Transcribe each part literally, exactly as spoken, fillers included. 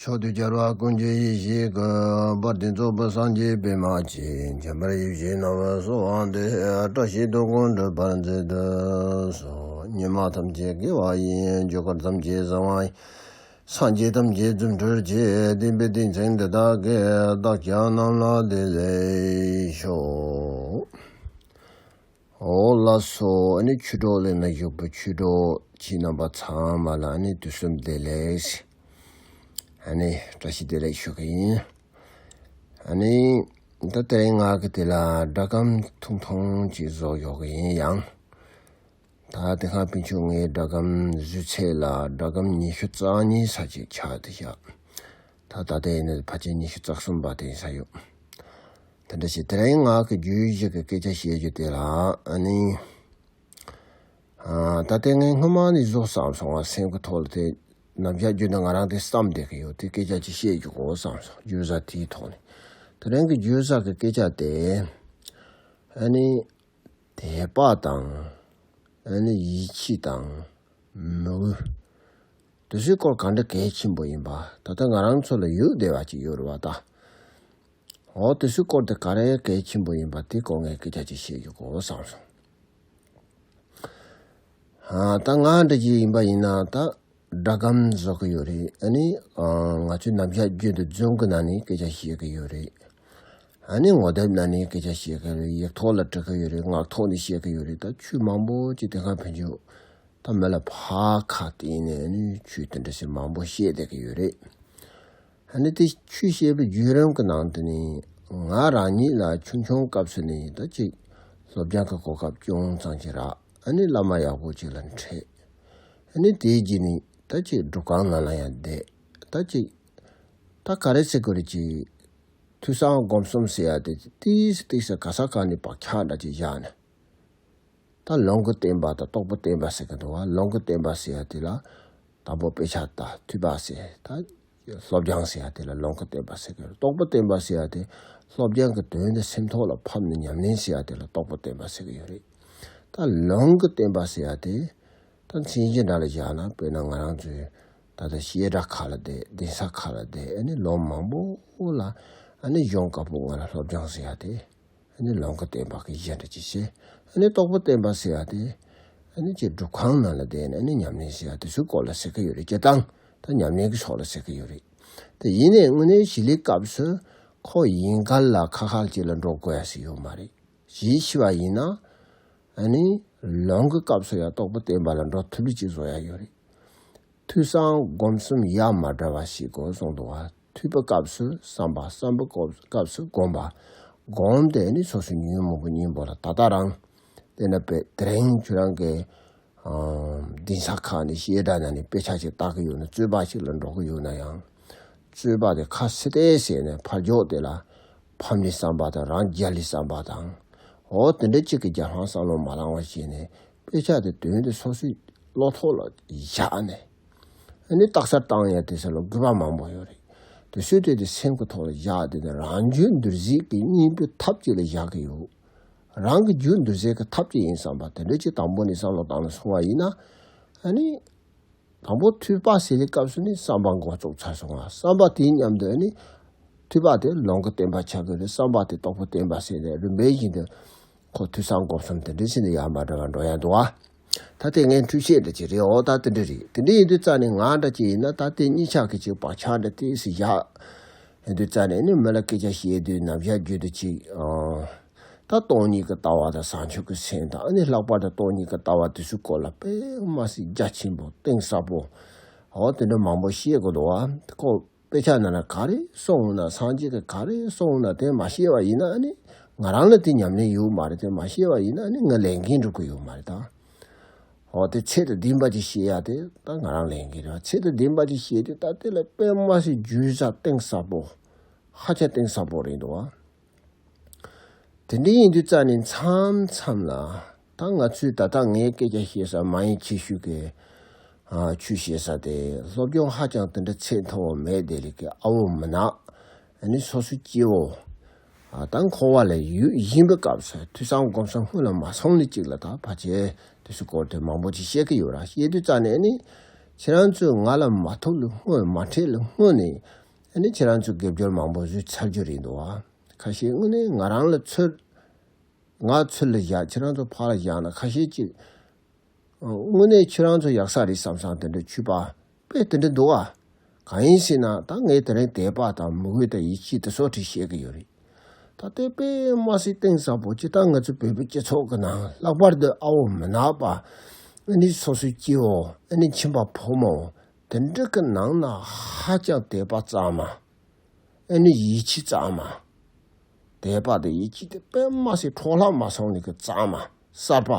མཆོག་ཏུ་གྱུར་པ་ཀུན་གྱི་ཡེ་ཤེས་ཀྱི། དཔལ་ལྡན་རྫོགས་པའི་སངས་རྒྱས་པདྨ་འབྱུང་གནས། མཁྱེན་པར་ཡེ་ཤེས་སྣང་བས་གསོལ་བ་འདེབས། བཀྲ་ཤིས་དོན་ཀུན་འགྲུབ་པར་མཛད་དུ་གསོལ། ཉོན་མོངས་ཐམས་ཅད་སྐྱེ་བ་ཡི། རྒྱུ་སྐར་ཐམས་ཅད་བཟང་བ་ཡི། སངས་རྒྱས་ཐམས་ཅད་རྫུ་འཕྲུལ་གྱི། བསྟན་པའི་སྡེ་ཚན་འདི་དག་གི། བདག་ཅག་རྣམས་ལ་བདེ་ལེགས་ཤོག། འོ་ལགས་སོ། ཨ་ནི་ཆོས་གྲོགས་ལས་ན་བཞུགས་པའི་ཆོས་གྲོགས་ཁྱེད་རྣམ་པ་ཚང་མ་ལ་ཨ་ནི་དུས་གསུམ་བདེ་ལེགས། ཨ་ནི་བཀྲ་ཤིས་བདེ་ལེགས་ཞུ་གི་ཡིན། ཨ་ནི་ད་དེ་རིང་ང་གི་དེ་ལ་སྒྲ་སྒམ་ཐུང་ཐུང་ཅིག་བཟོ་ཡོང་གི་ཡིན་ཡང་། ད་དེ་སྔ་དཔེ་མཆོག་ངའི་སྒྲ་སྒམ་བཟོས་ཚད་ལ་སྒྲ་སྒམ་ཉི་ཤུ་རྩ་གཉིས་ཙམ་ཅིག་ཆགས་བསྡད་ཤག། ད་ད་ལྟ་ཡིན་ན་ཕལ་ཆེར་ཉི་ཤུ་རྩ་གསུམ་པ་དེ་ཡིན་ས་ཡོད། དེ་འདྲ་ཞིག་དེ་རིང་ང་གི་བརྗོད་གཞི་གི་སྐད་ཆ་བཤད་རྒྱུ་དེ་ལ་ཨ་ནི། ཨ། ད་ལྟ་ངས་སྔོན་མ་ནས་བཟོ་བསམ་སོང་བ། སེམས་ཀྱི་ཐོག་ལ་དེ་ནམ་ཞག་རྒྱུན་དུ་ང་རང་དེ་བསམ་བསྡད་ཀྱི་ཡོད། དེ་སྐད་ཆ་ཅིག་བཤད་རྒྱུ་དགོས་བསམ་སོང་། བརྗོད་བྱ་དེའི་ཐོག་ནས། དེ་རིང་གི་བརྗོད་བྱ་གི་སྐད་ཆ་དེ་ཨ་ནི་དད་པ་དང་། ཨ་ནི་ཡིད་ཆེས་དང་མོས་གུས། དེ་ཚོའི་སྐོར་ག་འདྲ་གལ་ཆེན་པོ་ཡིན་པ། ད་ལྟ་ང་རང་ཚོ་ལ་ཡོད་བསྡད་པ་ཅིག་ཡོད་རེད་བ་ད། འོ་དེ་ཚོའི་སྐོར་དེ་ག་རེ་གལ་ཆེན་པོ་ཡིན་པ་དེ་སྐོར་ངས་སྐད་ཆ་ཅིག་བཤད་རྒྱུ་དགོས་བསམ་སོང་། ཨ། ད་ང་འདྲ་ཅིག་ཡིན་པ་ཡིན་ན་ད་སྒྲ་སྒམ་བཟོ་གི་ཡོད་རེད། ཨ་ནི་ཨ། ང་ཚོའི་ནམ་ཞག་རྒྱུན་དུ་རྫུན་གྱི་ནང་ནས་སྐད་ཆ་བཤད་གི་ཡོད་རེད། ཨ་ནི་ངོ་དེབ་ནང་ནས་སྐད་ཆ་བཤད་གི་རེད། ཡིག་ཐོག་ལ་འབྲི་གི་ཡོད་རེད། ངག་ཐོག་ནས་བཤད་གི་ཡོད་རེད། ད་ཆོས་མང་པོ་ཅིག་དེ་སྔ་ཕན་ཆོད་ད་མི་ལ་ཕར་ཁ་བསྟན་ནས་ཨ་ནི་ཆོས་དེ་འདྲ་ཞིག་མང་པོ་བཤད་བསྡད་གི་ཡོད་རེད། ཨ་ནི་དེ་ཆོས་བཤད་པའི་བརྒྱུད་རིམ་གྱི་ནང་དུ་ནི་ང་རང་ཉིད་ལ་ཆུང་ཆུང་སྐབས་སུ་ནི་ད་ཅིག་སློབ་སྦྱོང་གི་གོ་སྐབས་ཅུང་ཙམ་ཅིག་རག། ཨ་ནི་བླ་མ་ཡག་པོ་ཅིག་ལ་འཕྲད། ཨ་ནི་དེའི་རྗེས་ནི་ད་ཅིག་སྒྲུབ་ཁང་ནང་ལ་ཡང་བསྡད། ད་ཅིག་ད་ག་རེ་ཟེར་དགོས་རེད། ཅིག་ཐོས་བསམ་སྒོམ་གསུམ་ཟེར་ཡ་དེ་ཏིས་ཏིས་ག་ས་ག་ནས་བག་ཆགས་འདྲ་ཅིག་བཞག་ནས། ད་ལུང་གི་བསྟན་པ་དང་རྟོགས་པའི་བསྟན་པ་ཟེར་གི་འདུག་བ། ལུང་གི་བསྟན་པ་ཟེར་ཡ་དེ་ལ་དང་པོ་དཔེ་ཆ་ལྟ། ཐོས་པ་ཟེར། ད་སློབ་སྦྱོང་ཟེར་ཡ་དེ་ལ་ལུང་གི་བསྟན་པ་ཟེར་གི་རེད། རྟོགས་པའི་བསྟན་པ་ཟེར་ཡ་དེ་སློབ་སྦྱོང་གི་དོན་དེ་སེམས་ཐོག་ལ་ཕབ་ནས་ཉམས་ལེན་ཟེར་ཡ་དེ་ལ་རྟོགས་པའི་བསྟན་པ་ཟེར་གི་ཡོད་རེད། ད་ལུང་གི་བསྟན་པ་ཟེར་ཡ་དེ་ད་མཚན་གཞི་འདྲ་ལ་བཞག་ན། དཔེར་ན་ང་རང་ཚོའི་ད་ལྟ་བཤད་གྲྭ་ཁག་ལ་བསྡད། གདན་ས་ཁག་ལ་བསྡད། ཨ་ནི་ལོ་མང་པོ་ལ་ཨ་ནི་གཞུང་བཀའ་པོད་ལྔ་ལ་སློབ་སྦྱོང་ཟེར་ཡ་དེ། ཨ་ནི་ལུང་གི་བསྟན་པ་གི་གཞི་འདྲ་ཅིག་བྱས། ཨ་ནི་རྟོགས་པའི་བསྟན་པ་ཟེར་ཡ་དེ་ཨ་ནི་ཅིག་སྒྲུབ་ཁང་ནང་ལ་བསྡད་ནས་ཨ་ནི་ཉམས་ལེན་ཟེར་ཡ་དེ་ཚོའི་སྐོར་ལ་ཟེར་གི་ཡོད་རེད། སྤྱིར་བཏང་ད་ཉམས་ལེན་གྱི་ཕྱོགས་ལ་ཟེར་གི་ཡོད་རེད། དེ་ཡིན་ནའི་དངོས་གནས་གཞི་ལས་སྐབས་སུ་ཁོ་ཡིན་ག་ལ་ཁ་ཁ་ཅིག་ལ་འགྲོ་དགོས་ཡ་ཞིག་ཡོད་མ་རེད། གཞིས་ཕྱི་བ་ཡིན་ན་ཨ་ནི་ལུང་གི་སྐབས་སུ་ཡང་རྟོགས་པའི་བསྟན་པ་ལ་འགྲོ་ཐུབ་རེ་ཅིག་བཟོ་ཡ་ཡོད་རེད། ཐོས་བསམ་སྒོམ་གསུམ་ཡ་མ་བྲལ་བ་ཞིག་དགོས་གསུངས་འདུག་བ། ཐོས་པའི་སྐབས་སུ་བསམ་པ། བསམ་པའི་སྐབས་སུ་སྒོམ་པ། སྒོམ་དེ་ནི་སོ་སོའི་ཉོན་མོངས་པའི་གཉེན་པོ་ལ་ད་ལྟ་རང་དེ་ན་པས་དེ་རིང་ཁྱོད་རང་གི་གདན་ས་ཁག་ནས་བཤད་གྲྭ་ནང་ནས་དཔེ་ཆ་ཞིག་ལྟ་གི་ཡོད་ན། རྩོད་པ་ཞིག་ལ་འགྲོ་གི་ཡོད་ན་ཡང་། རྩོད་པ་དེ་ཁ་སི་ཏེ་ཟེར་ནས་ཕར་ཕྱོགས་དེ་ལ་ཕམ་ལས་བསམ་པ་དང་རང་རྒྱལ་ལས་བསམ་པ་དང་། འོ་དེ་འདྲ་གཅིག་གི་རྒྱ་ལྷང་བསམ་བློ་མ་བཏང་བ་བྱས་ནས་དཔེ་ཆ་དེ་དོན་དེ་སོ་སོའི་བློ་ཐོག་ལ་བཞག་ནས། ཨ་ནི་རྟགས་གསལ་བཏང་ཡ་དེ་ཚོ་ལ་དགོས་པ་མང་པོ་ཡོད་རེད། དེ་ཚོའི་དེ་དེ་སེམས་ཀྱི་ཐོག་ལ་བཞག་དེ་ནི་རང་རྒྱུད་འདུལ་སའི་གི་གཉེན་པོའི་ཐབས་ཅིག་ལ་བཞག་གི་ཡོད། རང་གི་རྒྱུད་འདུལ་སའི་གི་ཐབས་ཅིག་ཡིན་བསམ་པ་དེ་འདྲ་ཅིག་དང་པོ་ནས་བསམ་བློ་བཏང་ནས་སོང་བ་ཡིན་ན། ཨ་ནི་དང་པོ་ཐོས་པ་ཟེར་བའི་སྐབས་སུ་ནི་བསམ་པ་འགོ་བཙུགས་ཚར་སོང་བ། བསམ་པ་དེའི་མཉམ་དུ་ཨ་ནི་ཐོས་པ་དེ་ལུང་གི་བསྟན་པ་ཆགས་ཀྱི་རེད། བསམ་པ་དེ་རྟོགས་པའི་བསྟན་པ་ཟེར་ནས་རིམ་པས་བཞིན་དུ་ཁོ་ཐོས་བསམ་སྒོམ་གསུམ་དེ་འདྲ་བྱས་ནས་ཡར་མར་འགྲོ་བ་འགྲོ་ཡ་འདུག་བ། ད་དེ་ངས་འཁྲུལ་བཤད་འདྲ་ཅིག་རེད། འོ་ད་དེ་འདྲ་རེད། དེ་འདྲ་ཡིན་དུས་རྩ་ནས་ང་འདྲ་ཅིག་ཡིན་ན་ད་དེ་གཉིས་ཆ་གི་ཅིག་བག་ཆགས་འདྲ་ཏོག་ཙམ་བཞག་ཡིན་དུས་རྩ་ནས་ནི་མི་ལ་སྐད་ཆ་བཤད་དུས་ནམ་ཞག་རྒྱུན་དུ་ཅིག་ཨང་། ད་སྟོང་ཉིད་ཀྱི་ལྟ་བ་དང་བྱང་ཆུབ་ཀྱི་སེམས་དང་། ཨ་ནི་ལྷག་པར་དུ་སྟོང་ཉིད་ཀྱི་ལྟ་བ་དེ་ཚོའི་སྐོར་ལ་དཔེ་མ་སྲིད་རྒྱ་ཆེན་པོ་གཏིང་ཟབ་པོ། འོ་དེ་འདྲ་མང་པོ་བཤད་དགོས་འདུག་བ། ཁོ་དཔེ་ཆ་ནང་ན་ག་རེ་གསུངས་ན། སངས་རྒྱས་ཀྱིས་ག་རེ་གསུངས་ན་དེ་མ་ཤེས་པ་ཡིན་ན་ཨ་ནི་ང་རང་ལ་དེ་ཉམས་ལེན་ཡོད་མ་རེད། དེ་མ་ཤེས་པ་ཡིན་ན་ཨ་ནི་ང་ལས་འགན་འགྲུབ་ཀྱི་ཡོད་མ་རེད་ད། འོ་དེ་ཚད་དང་ལྡན་པ་ཅིག་ཤེས་ཡ་དེ་ད་ང་རང་ལས་འགན་རེད་བ། ཚད་དང་ལྡན་པ་ཅིག་ཤེས་དུས་ད་དེ་ལ་དཔེ་མ་སྲིད་རྒྱུས་ས་གཏིང་ཟབ་པོ། ཧ་ཅང་གཏིང་ཟབ་པོ་རེད་འདུག་བ། དེ་འདྲ་ཡིན་དུས་རྩ་ནས་མཚམས་མཚམས་ལ་ད་ང་ཚོས་ད་ལྟ་ངའི་སྐད་ཆ་བཤད་ས་མ་ཡིན་ཆེ་ཤོས་ཀྱི་ཨ་ཆོས་བཤད་ས་དེ་སློབ་སྦྱོང་ཧ་ཅང་དེ་འདྲ་ཚད་མཐོ་བོ་མེད་དེ་ལས་ཀྱི་ཨ་བོ་མི་ནག་ཨ་ནི་སོ་སོའི་སྐྱེ་བོ་ཨ་ད་འཁོར་བ་ལ་ཡུལ་ཡིན་པའི་སྐབས་སུ་ཐོས་བསམ་སྒོམ་གསུམ་སྔོན་ལ་མ་སོང་ནི་གཅིག་ལ་ད་ཕལ་ཆེར་དེ་ཚོའི་སྐོར་དེ་མང་པོ་ཅིག་བཤད་ཀྱི་ཡོད་ར། བཤད་དུས་རྩ་ནས་ཨ་ནི་ ཁྱེད་རང་ཚོས་ང་ལ་མ་ཐུག་ལ་སྔོན་མ་ཁྲེལ་ལ་སྔོན་ནས་ཨ་ནི་ཁྱེད་རང་ཚོས་དགེ་སྦྱོར་མང་པོ་བཟོས་ཚར་རྒྱུ་རེད་འདུག་ཨ། ཁ་ཤས་དངོས་གནས་ང་རང་ལ་ཚུར་ང་ཚུར་ལ་བཞག་ཁྱེད་རང་ཚོ་ཕར་ལ་བཞག་ན་ཁ་ཤས་ཅིག་དངོས་གནས་ཁྱེད་རང་ཚོ་ཡག་ས་རེད་བསམ་བསམ་དེ་འདྲ་ཆུད་པ་དཔེ་དེ་འདྲ་འདུག་ཨ། གང་ཡིན་ཟེར་ན་ད་ངས་དེ་རིང་དད་པ་དང་མོས་གུས་དང་ཡིད་ཆེས་དེ་ཚོ་ཁྲིད་བཤད་ཀྱི་ཡོད་རེད། ད་ལྟའི་དཔེ་མ་སྲིད་གཏིང་ཟབ་པོ་ཅིག་ད་ང་ཚོ་བོད་པའི་སྤྱི་ཚོགས་ཀྱི་ནང་ལྷག་པར་དུ་ཨ་བོ་མི་ནག་པ་ཨ་ནི་སོ་སོའི་སྐྱེ་བོ་ཨ་ནི་ཁྱིམ་པ་ཕོ་མོ་དེ་འདྲ་གི་ནང་ན་ཧ་ཅང་དད་པ་གཙང་མ། ཨ་ནི་ཡིད་ཆེས་གཙང་མ། དད་པ་དང་ཡིད་ཆེས་དེ་དཔེ་མ་སྲིད་འཕྲོ་བརླག་མ་སོང་ནི་གི་གཙང་མ་གསར་པ།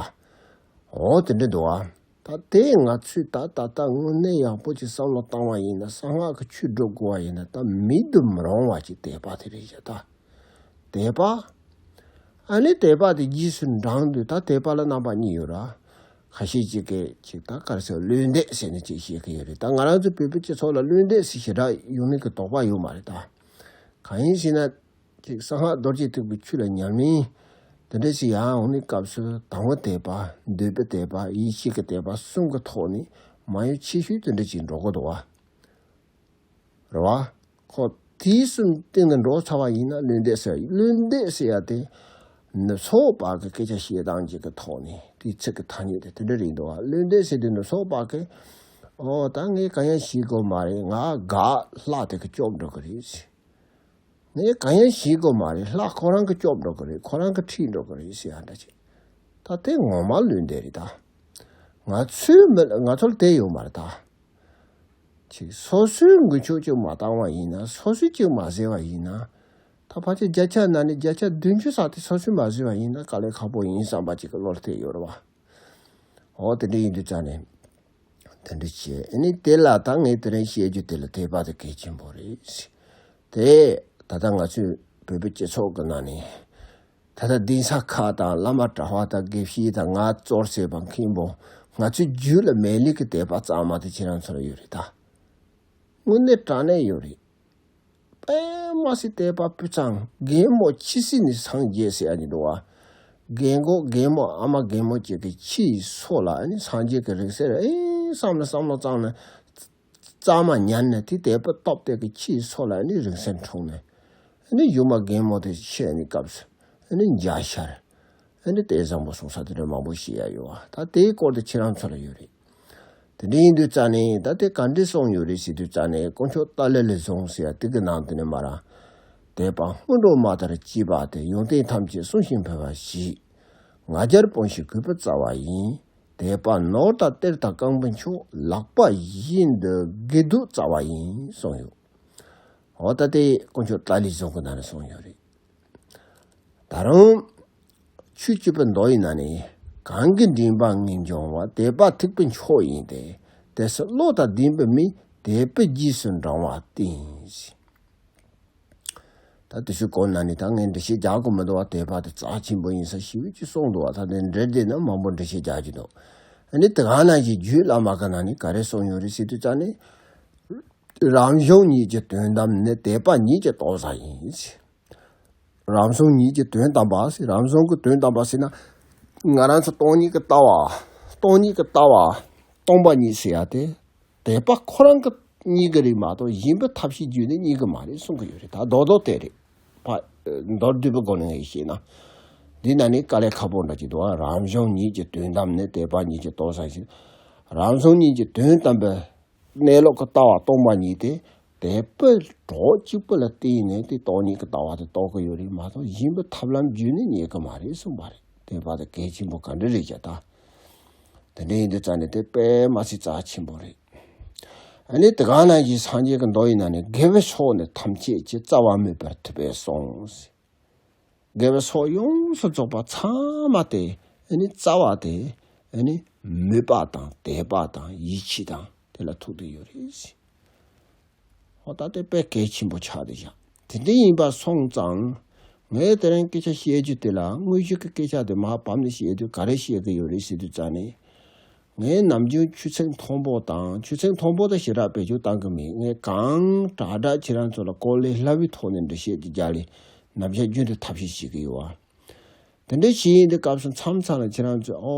འོ་དེ་འདྲ་འདུག་ཨ། ད་དེ་ང་ཚོས་ད་ད་ལྟ་དངོས་གནས་ཡག་པོ་ཅིག་བསམ་བློ་བཏང་བ་ཡིན་ན་གསང་སྔགས་ཀྱི་ཆོས་སྒྲུབ་དགོས་པ་ཡིན་ན་ད་མེད་དུ་མི་རུང་བ་ཅིག་དད་པ་དེ་རེད་བཞག་ད། དད་པ། ཨ་ནི་དད་པ་དེ་རྗེས་སུ་འབྲང་དུས་ད་དད་པ་ལ་རྣམ་པ་གཉིས་ཡོད་ར། ཁ་ཤས་ཅིག་གིས་ཅིག་ད་ག་རེ་ཟེར་བློས་འདེབས་ཟེར་ནས་ཅིག་བཤད་ཀྱི་ཡོད་རེད། ད་ང་རང་ཚོ་བོད་པའི་སྤྱི་ཚོགས་ལ་བློས་འདེབས་ཟེར་ཞེ་དྲག་ཡོང་མིན་གྱི་དོགས་པ་ཡོད་མ་རེད་ད། གང་ཡིན་ཟེར་ན། ཅིག་གསང་སྔགས་རྡོ་རྗེ་ཐེག་པའི་ཆོས་ལ་ཉམས་ལེན་དེ་འདྲ་ཞིག་ཡང་འོང་ནི་སྐབས་སུ་དང་པོ་དད་པ། འདོད་པའི་དད་པ། ཡིད་ཆེས་ཀྱི་དད་པ་གསུམ་གྱི་ཐོག་ནས་མ་ཡོད་ཆེ་ཤོས་དེ་འདྲ་ཅིག་འགྲོ་གི་འདུག་བ། རེད་བ། ཁོ་དེའི་གསུམ་སྟེང་དུ་འགྲོ་ཚར་བ་ཡིན་ན་བློས་འདེབས་ཟེར། བློས་འདེབས་ཟེར་ཡ་དེ་ནུབ་ཕྱོགས་པ་གི་སྐད་ཆ་བཤད་སྟངས་ཅིག་གི་ཐོག་ནས་དེའི་ཚིག་གི་ཐ་སྙད་དེ་དེ་འདྲ་རེད་འདུག་བ། བློས་འདེབས་ཟེར་དུས་ནུབ་ཕྱོགས་པ་གི་ཨོ་ད་ངས་གང་ཡང་བྱེད་དགོས་མ་རེད། ང་ག་ལྷ་དེ་གི་སྐྱོབ་འགྲོ་གི་རེད་ཟེར། ངས་གང་ཡང་བྱེད་དགོས་མ་རེད། ལྷ་ཁོ་རང་གིས་སྐྱོབ་འགྲོ་གི་རེད། ཁོ་རང་གིས་ཁྲིད་འགྲོ་གི་རེད་ཟེར་ཡ་འདྲ་ཅིག་ད་དེ་ངོ་མ་བློས་འདེབས་རེད་ད། ང་ཚོའི་མི་ང་ཚོར་དེ་ཡོད་མ་རེད་ད། ཅིག་སོ་སོའི་འགུལ་ཕྱོགས་ཅིག་མ་བཏང་བ་ཡིན་ན། སོ་སོས་ཅིག་མ་ཟེར་བ་ཡིན་ན། ད་ཕལ་ཆེར་བརྒྱ་ཆ་ན་ནི་བརྒྱ་ཆ་བདུན་ཅུ་ཙམ་དེ་སོ་སོས་མ་ཟེར་བ་ཡིན་ན་དཀའ་ལས་ཁག་པོ་ཡིན་བསམ་པ་ཅིག་གི་བློ་ལ་དེ་ཡོད་རེད་བ། འོ་དེ་འདྲ་ཡིན་དུས་ཙང་ནས། དེ་འདྲ་བྱས་ཨ་ནི་དེ་ལ་ད་ངས་དེ་རིང་བཤད་རྒྱུ་དེ་ལ་དད་པ་དེ་གལ་ཆེན་པོ་རེད། དེ་ད་ལྟ་ང་ཚོའི་བོད་པའི་སྤྱི་ཚོགས་ཀྱི་ནང་ནས་ད་ལྟ་གདན་ས་ཁག་དང་བླ་མ་གྲྭ་པ་དང་དགེ་བཤེས་དང་ང་གཙོར་བྱས་པ་མཁན་པོ་ང་ཚོའི་རྒྱུད་ལ་མེད་ལུགས་ཀྱི་དད་པ་གཙང་མ་དེ་ཁྱེད་རང་ཚོ་ལ་ཡོད་རེད་ད། དངོས་གནས་དྲང་གནས་ཡོད་རེད། དཔེ་མ་སྲིད་དད་པ་སྤུས་གཙང་། རྒན་མོ་ཁྱི་སྲིད་ནས་སངས་རྒྱས་ཟེར་ཡ་ནི་འདུག་བ། རྒན་གོག་རྒན་མོ་ཨ་མ་རྒན་མོ་གཅིག་གི་ཁྱི་ཡི་སོ་ལ་ཨ་ནི་སངས་རྒྱས་ཀྱི་རིང་བསྲེལ་ཨེ་བསམ་ལ་བསམ་ལ་བཙང་ནས་གཙང་མ་ཉར་ནས་དེ་དད་པ་སྟོབས་དེ་གི་ཁྱི་ཡི་སོ་ལ་ཨ་ནི་རིང་བསྲེལ་འཁྲུངས་ནས་ཨ་ནི་གཞུག་མ་རྒན་མོ་དེ་ཤི་ནི་སྐབས་སུ་ཨ་ནི་འཇའ་ཤར། ཨ་ནི་དེ་བཟང་པོ་གསུང་ས་དེ་འདྲ་མང་པོ་ཞིག་ཡ་ཡོད་བ། ད་དེའི་སྐོར་དེ་ཁྱེད་རང་ཚོ་ལ་ཡོད་རེད། དེ་འདྲ་ཡིན་དུས་ཙང་ནས་ད་དེ་ག་འདྲས་གསུངས་ཡོད་རེད་ཟེར་དུས་ཙང་ནས་དཀོན་མཆོག་ཏཱ་ལའི་ལས་བྱུང་ཟེར་ཡ་དེ་གི་ནང་དེ་ནས་མར་དད་པ་སྔོན་འགྲོ་མ་ལྟར་བྱེད་པ་དེ་ཡོན་ཏན་ཐམས་ཅད་བསྲུང་ཞིང་འཕེལ་བར་བྱེད། ང་རྒྱལ་སྤོང་ཞིང་གུས་པར་སྩལ་བ་ཡིན། དད་པ་ནོར་དང་གཏེར་དང་རྐང་པའི་མཆོག་ལག་པ་བཞིན་དུ་དགེ་སྡིག་སྩལ་བ་ཡིན་གསུངས་ཡོད། འོ་ད་དེ་དཀོན་མཆོག་ཏཱ་ལའི་ལས་བྱུང་གི་ནང་ནས་གསུངས་ཡོད་རེད། ད་རུང་། ཆོས་སྤྱི་པའི་མདོ་ཡི་ནང་ནས། གང་གིས་འདྲེན་པ་ངེས་འབྱུང་བ། དད་པ་ཐེག་པའི་མཆོག་ཡིན་ཏེ། དེ་སྲིད་བློ་དང་ལྡན་པའི་མིས། དད་པས་རྗེས་སུ་འབྲང་བ་བསྟེན། ད་དེ་ཚོའི་སྐོར་ནང་ནས་ད་ངས་འགྲེལ་བཤད་རྒྱག་དགོས་མི་འདུག་བ། དད་པ་དེ་རྩ་ཆེན་པོ་ཡིན་ས་ཞེ་པོ་ཅིག་གསུངས་འདུག་བ། ད་དེ་འགྲེལ་བསྡད་ན་མང་པོ་འགྲེལ་བཤད་རྒྱག་རྒྱུ་འདུག་ཨ་ནི་དེ་ག་ནང་བཞིན་རྒྱུད་བླ་མ་གི་ནང་ནས་ག་རེ་གསུངས་ཡོད་རེད་ཟེར་དུས་ཙང་ནས། རང་བྱུང་ཉིད་ཀྱི་དོན་དམ་ནི། དད་པ་ཉིད་ཀྱི་རྟོགས་བྱ་ཡིན། རང་བྱུང་ཉིད་ཀྱི་དོན་དམ་པ་ཟེར། རང་བྱུང་གི་དོན་དམ་པ་ཟེར་ན། ང་རང་ཚོ་སྟོང་ཉིད་ཀྱི་ལྟ་བ། སྟོང་ཉིད་ཀྱི་ལྟ་བ། སྟོང་པ་ཉིད་ཟེར་ཡ་དེ། དད་པ་ཁོ་རང་གིས་རྙེད་ཀྱི་རེད་མ་གཏོགས་གཞན་པའི་ཐབས་ཤེས་བརྒྱུད་ནས་རྙེད་ཀྱི་མ་རེད་གསུང་གི་ཡོད་རེད། ད་རྡོག་རྡོག་དེ་རེད། ཕ། མདོར་བསྡུས་པའི་སྒོ་ནས་ངས་བཤད་ན། འདི་ན་ནི་དཀའ་ལས་ཁག་པོ་འདྲ་ཅིག་འདུག་ཨ། རང་བྱུང་ཉིད་ཀྱི་དོན་དམ་ནི། དད་པ་ཉིད་ཀྱི་རྟོགས་བྱ་ཡིན། རང་བྱུང་ཉིད་ཀྱི་དོན་དམ་པའི། གནས་ལུགས་ཀྱི་ལྟ་བ་སྟོང་པ་ཉིད་དེ། དད་པའི་གྲོགས་གཅིག་པུ་ལ་བརྟེན་ནས་དེ་སྟོང་ཉིད་ཀྱི་ལྟ་བ་དེ་རྟོགས་ཀྱི་ཡོད་རེད་མ་གཏོགས་གཞན་པའི་ཐབས་ལམ་བརྒྱུད་ནས་རྙེད་ཀྱི་མ་རེད་གསུངས་པ་རེད། དད་པ་དེ་གལ་ཆེན་པོ་ག་འདྲ་རེད་ཀྱང་ད། དེ་འདྲ་ཡིན་དུས་ཙང་ནས་དེ་དཔེ་མ་སྲིད་རྩ་ཆེན་པོ་རེད། ཨ་ནི་དེ་ག་ནང་བཞིན་སངས་རྒྱས་ཀྱི་མདོ་ཡི་ནང་ནས། དགེ་བའི་ཕྱོགས་ནི་ཐམས་ཅད་ཀྱི། རྩ་བ་མོས་པར་ཐུབ་པས་གསུངས། དགེ་བའི་ཕྱོགས་ཡོངས་སུ་རྫོགས་པ་ཚང་མ་དེ་ཨ་ནི་རྩ་བ་དེ་ཨ་ནི་མོས་པ་དང་དད་པ་དང་ཡིད་ཆེས་དང་དེ་ལ་ཐུག་བསྡད་ཡོད་རེད། ཧོ་ད་དེ་དཔེ་གལ་ཆེན་པོ་ཆགས་བསྡད་བཞག་དེ་འདྲ་ཡིན་པ་སོང་ཙང་། ངས་དེ་རིང་སྐད་ཆ་བཤད་རྒྱུ་དེ་ལ་དངོས་གཞི་གི་སྐད་ཆ་དེ་མར་བབས་ནས་བཤད་དུས་ག་རེ་བཤད་ཀྱི་ཡོད་རེད་ཟེར་དུས་ཙང་ནས། ངས་ནམ་རྒྱུན་ཆོས་ཚིག་མཐོན་པོ་དང་། ཆོས་ཚིག་མཐོན་པོ་དང་ཞེ་དྲག་བེད་སྤྱོད་བཏང་གི་མེད། ངས་གང་དྲག་དྲག་ཁྱེད་རང་ཚོ་ལ་གོ་ལས་སླ་བའི་ཐོག་ནས་འགྲེལ་བཤད་ཀྱི་རྒྱ་ལས་ནམ་ཞག་རྒྱུན་དུ་ཐབས་ཤེས་བྱེད་ཀྱི་ཡོད་བ། དེ་འདྲ་ཞིག་ཡིན་དུས་སྐབས་སུ་མཚམས་མཚམས་ལ་ཁྱེད་རང་ཚོས་ཨོ་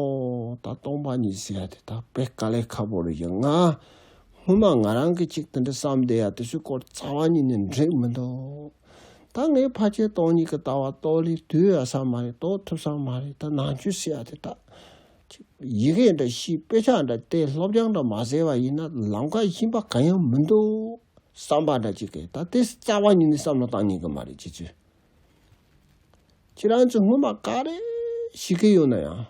ད་སྟོང་པ་ཉིད་ཟེར་ཡ་དེ་ད་དཔེ་དཀའ་ལས་ཁག་པོ་རེད་ཀྱང་། ང་ སྔོན་མ་ང་རང་གིས་ཅིག་དེ་འདྲ་བསམ་བསྡད་ཡ་དེ་ཚོའི་སྐོར་རྩ་བ་ཉིད་ནས་འགྲིག་མི་འདུག་ད་ངས་ཕལ་ཆེར་སྟོང་ཉིད་ཀྱི་ལྟ་བ་རྟོགས་ལས་དུས་ཡ་ས་མ་རེད། རྟོགས་ཐུབ་ས་མ་རེད། ད་ནང་ཆོས་ཟེར་ཡ་དེ་ད་ཅིག་ཡི་གེ་འདྲ་ཤེས། དཔེ་ཆ་འདྲ་བལྟས། སློབ་སྦྱོང་འདྲ་མ་ཟེར་བ་ཡིན་ན་ལམ་ཁ་ཡིན་པ་གང་ཡང་མི་འདུག་བསམ་པ་འདྲ་ཅིག་གིས། ད་དེ་རྩ་བ་ཉིད་ནས་བསམ་བློ་བཏང་ཉན་གི་མ་རེད། ཁྱེད་ཚོས། ཁྱེད་རང་ཚོས་སྔོན་མ་ག་རེ་ཤེས་ཀྱི་ཡོད་ན་ཡང་།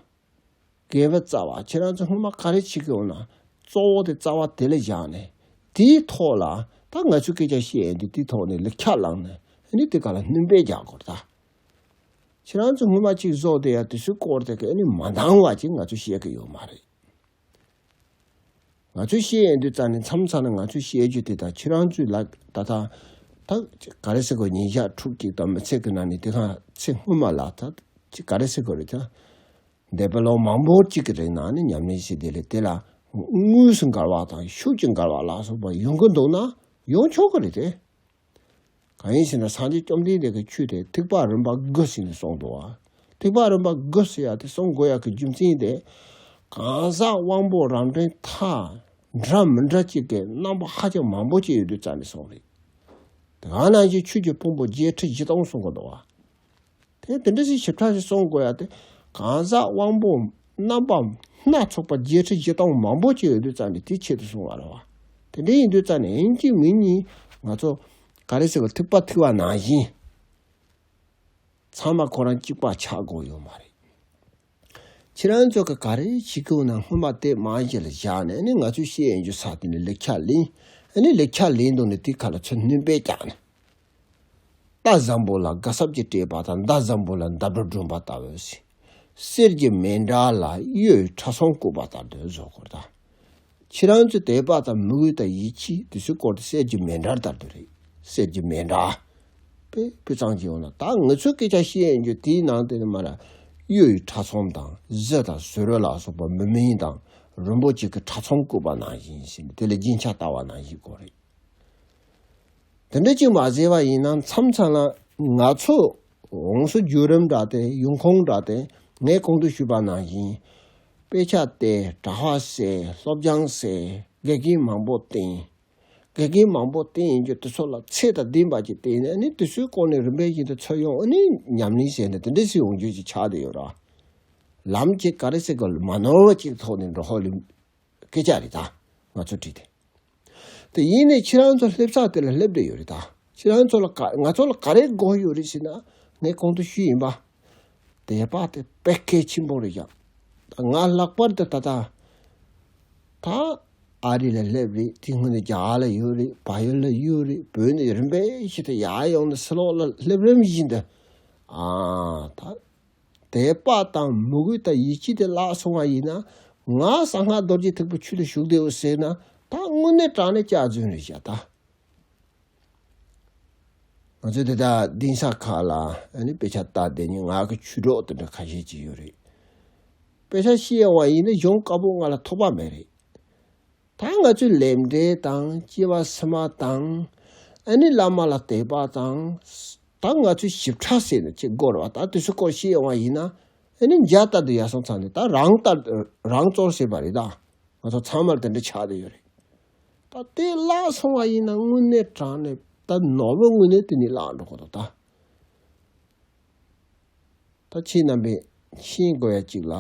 དགེ་བའི་རྩ་བ། ཁྱེད་རང་ཚོས་སྔོན་མ་ག་རེ་བྱེད་ཀྱི་ཡོད་ན། གཙོ་བོ་དེ་རྩ་བ་དེ་ལ་བཞག་ནས། དེའི་ཐོག་ལ་ད་ང་ཚོས་སྐད་ཆ་བཤད་ཡོང་དུས་དེའི་ཐོག་ནས་ལེགས་ཆ་བླངས་ནས། ཨ་ནི་དེ་ག་ལ་སྣོན་པ་རྒྱག་དགོས་རེད་ད། ཁྱེད་རང་ཚོས་སྔོན་མ་ཅིག་བཟོ་བསྡད་ཡ་དེ་ཚོའི་སྐོར་དེ་ག་ཨ་ནི་མ་འདང་བ་ཅིག་ང་ཚོས་བཤད་ཀྱི་ཡོད་མ་རེད། ང་ཚོས་བཤད་ཡོང་དུས་རྩ་ནས་མཚམས་མཚམས་ལ་ང་ཚོས་བཤད་རྒྱུ་དེ་དང་ཁྱེད་རང་ཚོས་ལ་ད་ད་ད་ག་རེ་ཟེར་དགོས། ཉིན་ཞག་ཕྲུགས་གཅིག་དང་མི་ཚེ་གི་ནང་ནས་དེ་གང་ཚེ་སྔོན་མ་ལ་ད་ཅིག་ག་རེ་ཟེར་དགོས་རེད་ད། འདས་པའི་ལོ་མང་པོ་གཅིག་གི་རིང་ནང་ནས་ཉམས་ལེན་བྱས་དེ་ལས་དེ་ལ་དངོས་སུ་འགལ་བ་དང་ཤུགས་ཀྱི་འགལ་བ་ལ་སོགས་པ་ཡོང་གི་འདུག་ན་ཡོང་ཆོག་གི་རེད་དེ། གང་ཡིན་ཟེར་ན་སངས་རྒྱས་བཅོམ་ལྡན་འདས་ཀྱི་ཆོས་དེ་ཐེག་པ་རིམ་པ་དགུ་ཟེར་ནས་གསུངས་འདུག་བ། ཐེག་པ་རིམ་པ་དགུ་ཟེར་ཡ་དེ་གསུང་དགོས་ཡ་གི་རྒྱུ་མཚན་དེ། གང་ཟག་དབང་པོ་རབ་འབྲིང་ཐ་འདྲ་མི་འདྲ་གཅིག་གི་རྣམ་པ་ཧ་ཅང་མང་པོ་ཅིག་ཡོད་དུས་རྩ་ནས་གསུངས་རེད། དེ་ག་ནང་བཞིན་ཆོས་ཀྱི་ཕུང་པོ་བརྒྱད་ཁྲི་བཞི་སྟོང་གསུང་གི་འདུག་བ། དེ་དེ་འདྲ་ཞིག་ཞིབ་ཕྲ་ཞིག་གསུང་དགོས་ཡ་དེ། གང་ཟག་དབང་པོ་རྣམ་པ་སྣ་ཚོགས་པ་བརྒྱད་ཁྲི་བཞི་སྟོང་མང་པོ་ཅིག་ཡོད་དུས་རྩ་ནས་དེ་ཆེད་དུ་གསུང་བ་རེད་བ། དེ་འདྲ་ཡིན་དུས་རྩ་ནས་ཡིན་གཅིག་མིན་གཉིས་ང་ཚོ་ག་རེ་ཟེར་བ། ཐེག་པ་ཐེག་པ་ནང་བཞིན་ཚང་མ་ཁོ་རང་གཅིག་པ་ཆགས་དགོས་ཡོད་མ་རེད། ཁྱེད་རང་ཚོ་གི་ག་རེ་བྱེད་ཀྱི་ཡོད་ན་སྔོན་མ་དེ་མ་གཞི་ལ་བཞག་ནས། ཨ་ནི་ང་ཚོས་བཤད་ཡོང་རྒྱུ་ས་དེ་ནས་ལེགས་ཆ་ལེན། ཨ་ནི་ལེགས་ཆ་ལེན་དུས་ནས་དེ་ཁ་ལ་ཚུར་སྣོན་པ་རྒྱག་ནས། རྟ་བཟང་པོ་ལ་སྒ་སྲབ་ཅིག་སྤྲད་པ་དང་། མདའ་བཟང་པོ་ལ་མདའ་སྦྲུལ་སྦྲུམ་པ་ལྟ་བུ་ཟེར། གསེར་གྱི་མེ་འདྲ་ལ་གཡུའི་ཕྲ་ཚོམ་བཀོད་པ་ལྟར་དུ་བཟོ་དགོས་ད། ཁྱེད་རང་ཚོས་དད་པ་དང་མོས་གུས་དང་ཡིད་ཆེས་དེ་ཚོའི་སྐོར་དེ་གསེར་གྱི་མེ་འདྲ་ལྟར་དུ་རེད། གསེར་གྱི་མེ་འདྲ། དཔེ་དཔེ་ཙམ་གྱི་འོག་ན་ད་ང་ཚོས་སྐད་ཆ་བཤད་ཡོང་རྒྱུ་དེའི་ནང་དེ་ནི་མར་གཡུའི་ཕྲ་ཚོམ་དང་གཟི་དང་ཟེའུ་འབྲུ་ལ་སོགས་པ་མུ་མེན་དང་རིན་པོ་ཆེ་གི་ཕྲ་ཚོམ་བཀོད་པ་ནང་བཞིན་ཟེར་ནས། དེ་ལ་རྒྱན་ཆ་བཏགས་པ་ནང་བཞིན་དགོས་རེད། དེ་འདྲ་ཅིག་མ་ཟེར་བ་ཡིན་ན། མཚམས་མཚམས་ལ་ང་ཚོ་འོང་སུ་བརྒྱུད་རིམ་འདྲ་དེ། ཡོང་ཁུངས་འདྲ་དེ། ངས་གོང་དུ་ཞུས་པ་ནང་བཞིན། དཔེ་ཆ་བལྟས། དྲ་བ་གསན། སློབ་སྦྱོང་གསན། དགེ་རྒན་མང་པོ་བསྟེན། དགེ་རྒན་མང་པོ་བསྟེན་ཡོང་རྒྱུ་དེ་ཚོ་ལ་ཚད་དང་ལྡན་པ་ཅིག་བསྟེན་ནས། ཨ་ནི་དེ་ཚོའི་སྐོར་ནས་རིམ་པས་བཞིན་དུ་ཚུར་ཡོང་། ཨ་ནི་ཉམས་ལེན་བྱས་ནས་དེ་འདྲ་ཞིག་ཡོང་རྒྱུ་ཅིག་ཆགས་བསྡད་ཡོད་ར། ལམ་གཅིག་ག་རེ་ཟེར་དགོས། མ་ནོར་བ་གཅིག་ཐོག་ནས་འགྲོ་ཧོ་ལི་སྐད་ཆ་རེད་ད། ང་ཚོ་བྲིས་ཏེ། དེ་ཡིན་ནའི་ཁྱེད་རང་ཚོ་སླེབས་ས་དེ་ལ་སླེབས་བསྡད་ཡོད་རེད་ད། ཁྱེད་རང་ཚོ་ལ་ག་ང་ཚོ་ལ་ག་རེ་དགོས་ཡོད་རེད་ཟེར་ན། ངས་གོང་དུ་ཞུས་ཡིན་པ། དད་པ་དེ་དཔེ་གལ་ཆེན་པོ་རེད་ཡ། ང་ལྷག་པར་དུ་ད་ལྟ་ད་ཨ་རི་ལ་སླེབས་རེད། དེ་སྔོན་ནས་རྒྱ་གར་ལ་ཡོད་རེད། བལ་ཡུལ་ལ་ཡོད་རེད། བོད་ནས་རིམ་པས་བཞིན་དུ་ཡར་ཡོང་ནས་ཕྱི་ལོགས་ལ་སླེབས་རིམ་བཞིན་དུ། ཨ་ད། དད་པ་དང་མོས་གུས་དང་ཡིད་ཆེས་དེ་བརླག་སོང་བ་ཡིན་ན། ང་གསང་སྔགས་རྡོ་རྗེ་ཐེག་པའི་ཆོས་ལ་ཞུགས་བསྡད་ཡོད་ཟེར་ན། ད་དངོས་གནས་དྲང་གནས་སྐྱག་རྫུན་རེད་བཞག་ད། ང་ཚོས་དེ་དག་གདན་ས་ཁག་ལ་ཨ་ནི་དཔེ་ཆ་ལྟ་བསྡད་མཁན་ང་གི་ཆོས་གྲོགས་དེ་འདྲ་ཁ་ཤས་ཅིག་ཡོད་རེད། དཔེ་ཆ་ཤེས་ཡོང་བ་ཡིན་ན་གཞུང་བཀའ་པོད་ལྔ་ལ་ཐོགས་པ་མེད་རེད། ད་ང་ཚོས་ལས་འབྲས་དང་སྐྱེ་བ་ཕྱི་མ་དང་། ཨ་ནི་བླ་མ་ལ་དད་པ་དང་། ད་ང་ཚོས་ཞིབ་ཕྲ་ཟེར་ནས་ཅིག་དགོས་རེད་བ། ད་དེ་ཚོའི་སྐོར་ཤེས་ཡོང་བ་ཡིན་ན། ཨ་ནི་མཇལ་ལྟ་དུ་ཡར་སོང་ཙང་ནས་ད་རང་ལྟ་རང་གཙོར་ཟེར་བ་རེད་ད། ང་ཚོ་ཚང་མར་དེ་འདྲ་ཆགས་བསྡད་ཡོད་རེད། ད་དེ་བརླག་སོང་བ་ཡིན་ན་དངོས་གནས་དྲང་གནས་ད་ནོར་བུ་དངོས་གནས་དེ་ནས་བརླག་འགྲོ་གི་འདུག་ད། ད་ཁྱེད་རྣམ་པས་ཤེས་དགོས་ཡ་གཅིག་ལ།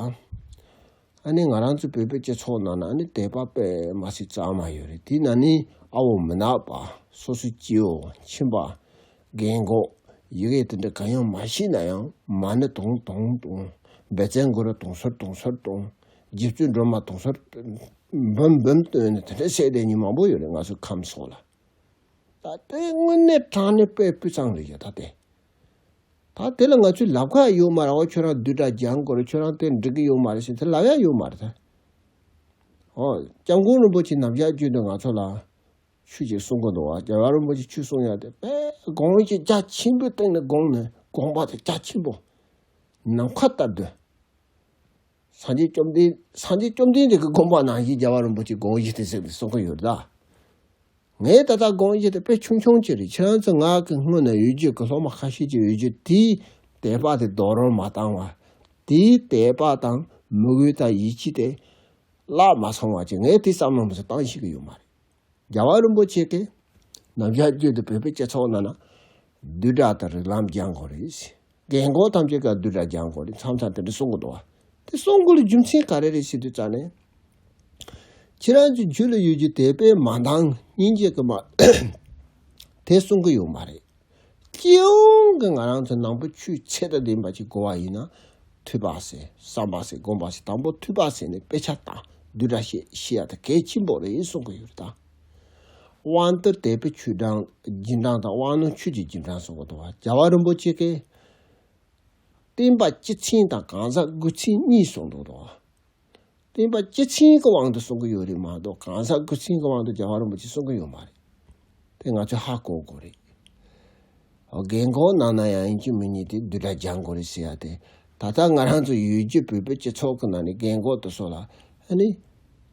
ཨ་ནི་ང་རང་ཚོ་བོད་པའི་སྤྱི་ཚོགས་ནང་ན་ཨ་ནི་དད་པ་དཔེ་མ་སྲིད་གཙང་མ་ཡོད་རེད། དེ་ན་ནི་ཨ་བོ་མི་ནག་པ། སོ་སོའི་སྐྱེ་བོ་ཁྱིམ་པ། རྒན་གོག་ཡི་གེ་དེ་འདྲ་གང་ཡང་མ་ཤེས་ན་ཡང་། མ་ཎི་དུང་དུང་དུང་། བཛྲ་གུ་རུ་དུང་ཟུར་དུང་ཟུར་དུང་། རྗེ་བཙུན་སྒྲོལ་མ་དུང་ཟུར་འབུམ་འབུམ་བཏོན་ནས་དེ་འདྲ་བཤད་བསྡད་མཁན་མང་པོ་ཡོད་རེད། ང་ཚོའི་ཁམས་སོགས་ལ། ད་དེ་དངོས་གནས་དྲང་གནས་དཔེ་སྤུས་གཙང་རེད་ཡ། ད་དེ། ད་དེ་ལ་ང་ཚོས་ལབ་ཁག་ཡོད་མ་རེད། འོ་ཁྱོད་རང་བསྡུས་གྲྭ་སྦྱང་དགོས་རེད། ཁྱོད་རང་དེ་འགྲིག་གི་ཡོད་མ་རེད་ཟེར་དེ་ལབ་ཡ་ཡོད་མ་རེད་ད། འོ་སྐྱབས་མགོན་རིན་པོ་ཆེ་ནམ་ཞག་རྒྱུན་དུ་ང་ཚོ་ལ་ཆོས་ཅིག་གསུང་གི་འདུག་བ། རྒྱལ་བ་རིན་པོ་ཆེ་ཆོས་གསུང་ཡ་དེ་དཔེ་དགོངས་བཞེས་རྒྱ་ཆེན་པོའི་སྟེང་ནས་དགོངས་ནས། དགོངས་པ་དེ་རྒྱ་ཆེན་པོ། ནམ་མཁའ་ལྟར་དུ། སངས་རྒྱས་བཅོམ་ལྡན། སངས་རྒྱས་བཅོམ་ལྡན་འདས་ཀྱི་དགོངས་པ་ནང་བཞིན་རྒྱལ་བ་རིན་པོ་ཆེ་དགོངས་བཞེས་དེ་ཟེར་ནས་གསུང་གི་ཡོད་རེད་ད། ངས་ད་ལྟ་དགོངས་བཞེས་དེ་དཔེ་ཆུང་ཆུང་ཅིག་རེད། ཁྱེད་རང་ཚོ་ང་གི་སྔོན་ན་ཡོད་རྒྱུ་གི་སློབ་མ་ཁ་ཤས་ཅིག་ཡོད་རྒྱུ་དེའི་དད་པ་དེ་རྡོག་རོལ་མ་བཏང་བ། དེའི་དད་པ་དང་མོས་གུས་དང་ཡིད་ཆེས་དེ་བརླག་མ་སོང་བ་ཅིག་ངས་དེ་བསམ་བློ་མི་ཚོ་བཏང་ཤེས་ཀྱི་ཡོད་མ་རེད། རྒྱལ་བ་རིན་པོ་ཆེ་གིས་ནམ་ཞག་རྒྱུན་དུ་བོད་པའི་སྤྱི་ཚོགས་ནང་ན་བསྡུས་གྲྭ་དང་རིགས་ལམ་སྦྱང་དགོས་རེད། རྒན་གོག་ཐམས་ཅད་ཀྱིས་བསྡུས་གྲྭ་སྦྱང་དགོས་རེད། མཚམས་མཚམས་དེ་འདྲ་གསུང་གི་འདུག་བ། དེ་གསུང་དགོས་ལ་རྒྱུ་མཚན་ག་རེ་རེད་ཟེར་དུས་ཙང་ནས། ཁྱེད་རང་ཚོའི་རྒྱུད་ལ་ཡོད་རྒྱུ་དད་པས་མ་འདང་སྙིང་རྗེ་གིས་མ། དེ་གསུང་གི་ཡོད་མ་རེད། སྤྱི་ཡོངས་ཀྱི་ང་རང་ཚོ་ནང་པ་ཆོས་ཚད་དང་ལྡན་པ་ཅིག་དགོས་པ་ཡིན་ན། ཐོས་པ་ཟེར། བསམ་པ་ཟེར། སྒོམ་པ་ཟེར། དང་པོ་ཐོས་པ་ཟེར་ནས་དཔེ་ཆ་དང་བསྡུས་གྲྭ་བཤད་བཤད་ཡ་དེ་གལ་ཆེན་པོ་རེད་གསུང་གི་ཡོད་རེད་ད། དབང་ཐང་དད་པའི་ཆོས་དང་རྗེས་འབྲང་དང་། དབང་རྣོན་ཆོས་ཀྱི་རྗེས་འབྲང་གསུང་གི་འདུག་བ། རྒྱལ་བ་རིན་པོ་ཆེ་གིས་བསྟན་པ་སྤྱི་མཚན་དང་གང་ཟག་དགུ་མཚན་གཉིས་གསུངས་འདུག་བ། བསྟན་པ་སྤྱི་མཚན་གྱི་དབང་དུ་གསུང་གི་ཡོད་རེད་མ་གཏོགས། གང་ཟག་དགུ་མཚན་གྱི་དབང་དུ་རྒྱལ་བ་རིན་པོ་ཆེས་གསུང་གི་ཡོད་མ་རེད། དེ་ང་ཚོས་ཧ་གོ་དགོས་རེད། འོ། རྒན་གོག་ནང་ན་ཡང་ཡིན་གཅིག་མིན་གཉིས་དེ་བསྡུས་གྲྭ་སྦྱང་དགོས་རེད་ཟེར་ཡ་དེ། ད་ལྟ་ང་རང་ཚོ་ཡུལ་གྱི་བོད་པའི་སྤྱི་ཚོགས་ཀྱི་ནང་ནས་རྒན་གོག་དེ་ཚོ་ལ་ཨ་ནི།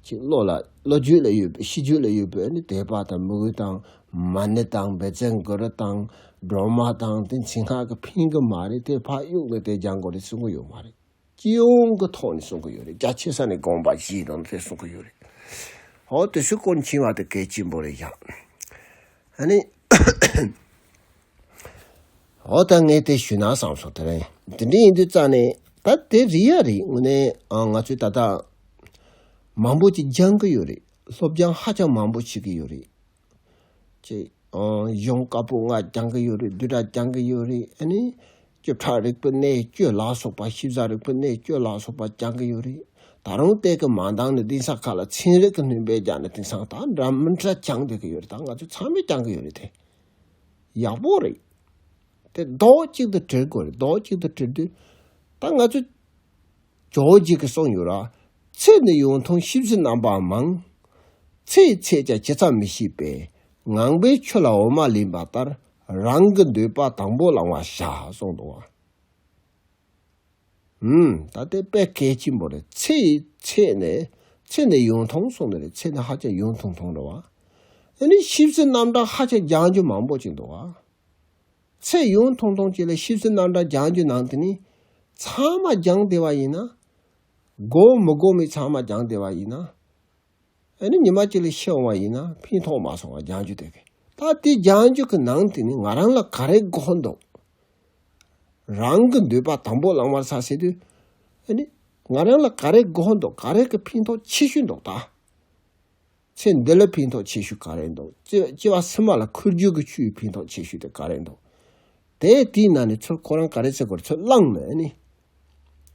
ཅིག་བློ་ལ་བློ་རྒྱུད་ལ་ཡོད་པའི་ཤེས་རྒྱུད་ལ་ཡོད་པའི་ཨ་ནི་དད་པ་དང་མོས་གུས་དང་མ་ཎི་དང་བཛྲ་གུ་རུ་དང་སྒྲོལ་མ་དང་དེ་ཚོ་སྔགས་ཀྱིས་ཕན་གྱི་མ་རེད། དེ་ཕར་གཡུག་ནས་དེ་སྦྱང་དགོས་རེད་གསུང་གི་ཡོད་མ་རེད། སྤྱི་ཡོངས་ཀྱི་ཐོག་ནས་གསུང་གི་ཡོད་རེད། རྒྱ་ཆེ་ས་ནས་དགོངས་པ་བཞེས་དང་དེ་གསུང་གི་ཡོད་རེད། འོ། དེ་ཚོའི་སྐོར་མཁྱེན་པ་དེ་གལ་ཆེན་པོ་རེད་ཡ། ཨ་ནི། འོ། ད་ངས་དེ་ཞུས་ན་བསམ་སོང་། དེ་རིང་དེ་འདྲ་ཡིན་དུས་ཙང་ནས། ད་དེ་རེད་ཡ་རེད། དངོས་གནས་ཨ་ང་ཚོས་ད་ལྟ་མང་པོ་ཅིག་སྦྱང་གི་ཡོད་རེད། སློབ་སྦྱོང་ཧ་ཅང་མང་པོ་བྱེད་ཀྱི་ཡོད་རེད། ཅེས། ཨང་། གཞུང་བཀའ་པོད་ལྔ་སྦྱང་གི་ཡོད་རེད། བསྡུས་གྲྭ་སྦྱང་གི་ཡོད་རེད། ཨ་ནི། སྐྱེ་འཕྲལ་རིག་པའི་གནད་བཅུ་ལ་སོགས་པ། ཤེས་བྱ་རིག་པའི་གནད་བཅུ་ལ་སོགས་པ་སྦྱང་གི་ཡོད་རེད། ད་རུང་དེ་གིས་མ་འདང་ནས་གདན་ས་ཁག་ལ་ཚན་རིག་གི་སྣོན་པ་སྦྱངས་ནས་དེང་སང་ད་འདྲ་མི་འདྲ་སྦྱང་བསྡད་ཀྱི་ཡོད་རེད། ད་ང་ཚོས་ཚང་མས་སྦྱང་གི་ཡོད་རེད་དེ། ཡག་པོ་རེད། དེ་རྡོག་གཅིག་ཏུ་དྲིལ་དགོས་རེད། རྡོག་གཅིག་ཏུ་དྲིལ་དུས། ད་ང་ཚོས། ཇོ་བོ་རྗེ་གིས་གསུངས་ཡོད་ར། ཚེ་ནི་ཡུན་ཐུང་ཤེས་བྱའི་རྣམ་པ་མང་། ཚེ་ཡི་ཚད་ཀྱང་ཇི་ཙམ་མི་ཤེས་པས། ངང་པས་ཆུ་ལ་འོ་མ་ལེན་པ་ལྟར། རང་གི་འདོད་པ་དང་པོ་བླང་བར་བྱ། གསུངས་འདུག་བ། ཨུམ། ད་དེ་དཔེ་གལ་ཆེན་པོ་རེད། ཚེ་ཡི་ཚད་ནི། ཚེ་ནི་ཡུན་ཐུང་གསུངས་ནི་རེད། ཚེ་ནི་ཧ་ཅང་ཡུན་ཐུང་ཐུང་རེད་བ། ཨ་ནི་ཤེས་བྱའི་རྣམ་གྲངས་ཧ་ཅང་སྦྱང་རྒྱུ་མང་པོ་ཅིག་འདུག་བ། ཚེ་ཡུན་ཐུང་ཐུང་ཅིག་ལ་ཤེས་བྱའི་རྣམ་གྲངས་སྦྱང་རྒྱུ་ནང་དེ་ནི་ཚང་མ་སྦྱང་བསྡད་པ་ཡིན་ན། དགོས་མི་དགོས་མེད་ཚང་མ་སྦྱང་བསྡད་པ་ཡིན་ན། ཨ་ནི་ཉི་མ་གཅིག་ལ་ཤི་འོང་བ་ཡིན་ན་ཕན་ཐོགས་མ་སོང་བ། སྦྱང་རྒྱུ་དེ་གི། ད་དེ་སྦྱང་རྒྱུ་གི་ནང་དེ་ནི་ང་རང་ལ་ག་རེ་དགོས་འདུག་རང་གི་འདོད་པ་དང་པོ་བླང་བར་བྱ་ཟེར་དུས། ཨ་ནི་ང་རང་ལ་ག་རེ་དགོས་འདུག་ག་རེ་གི་ཕན་ཐོགས་ཆེ་ཤོས་འདུག་ད། ཚེ་འདི་ལ་ཕན་ཐོགས་ཆེ་ཤོས་ག་རེ་འདུག་སྐྱེ་སྐྱེ་བ་ཕྱི་མ་ལ་འཁོར་རྒྱུ་གི་ཆོས་ཕན་ཐོགས་ཆེ་ཤོས་དེ་ག་རེ་འདུག་དེ་དེའི་ནང་ནས་ཚུར་ཁོ་རང་ག་རེ་བྱེད་དགོས་རེད། ཚུར་བླངས་ནས་ཨ་ནི།